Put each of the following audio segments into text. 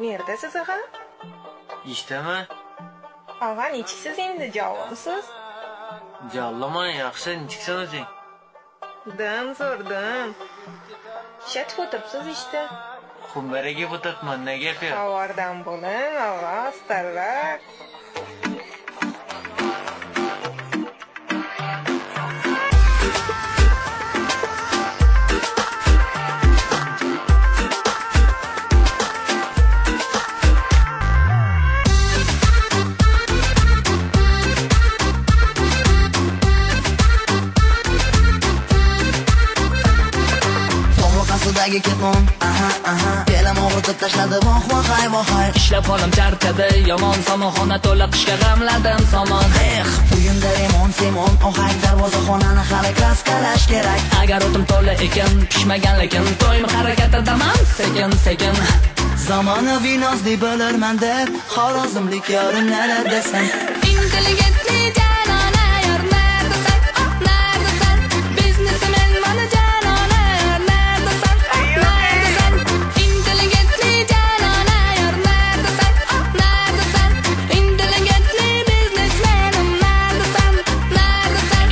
Neredasiz ag'a? Ishdami? Ag'a, nechiksiz endi, javomsiz? Jonliman, yaxshi, nechiksan o'zing? Dim zo'r, dim. Ishatib o'tiribsiz ishda. Xumbaraga o'tiribman, ne gap yo'q. Xabardan bo'ling, ag'a, starlar. Tomorqasidagi ketmon, aha, aha, belim og'ritib tashladi, voh voh voh. Ishlab qolim charchadi, yomon somonxona to'la qishga g'amladim somon. Eh, uyimda remon semon, ohang darvozaxonani hali kraskalash kerak. Agar o'tim to'la ekan, pishmagan lekin to'yim harakatidaman sekin sekin. Zamonaviy nozli bo'larman deb, xorazmlik yorim nelardasan? Intelligentli janona yor nerdasan? Oh, nerdasan? Biznesmen mana janona yor nerdasan? Oh, nerdasan? Intelligentli janona yor nerdasan? Oh, nerdasan? Intelligentli biznesmenim nerdasan? Nerdasan?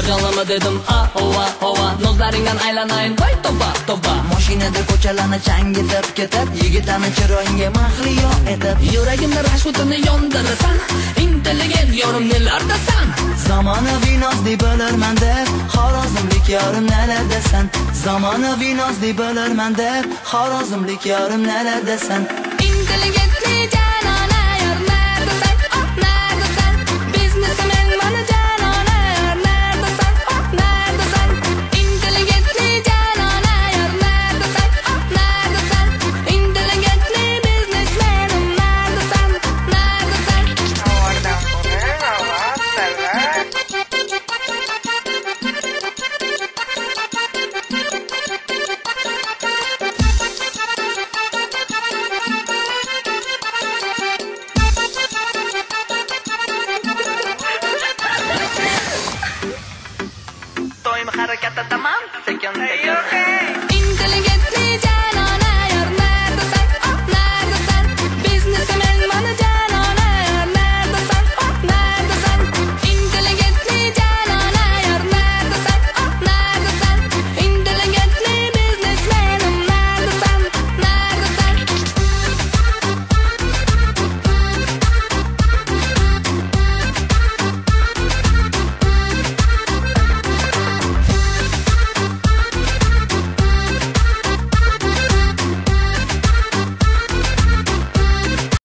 Jonlama dedim, a ova ova, nozlaringdan aylanayin, voy toba toba. Mashinada ko'chalarni changitib ketib, yigitlarni chiroyingga mahliyo etib, yuragimda rashk o'tini yondirasan, intelligent yorim nelardasan? Zamonaviy nozli bo'larman deb, xorazmlik yorim nelardasan? Zamonaviy nozli bo'larman deb, xorazmlik yorim nelardasan? Intelligentli janona yor nerdasan? Oh, nerdasan? Biznesmen mana janona yor nerdasan? Oh, nerdasan? Intelligentli janona yor nerdasan? Oh, nerdasan? Intelligentli biznesmenim nerdasan? Nerdasan? Xabardan bo'ling, ag'a, starlar. Doim harakatdaman sekin sekin.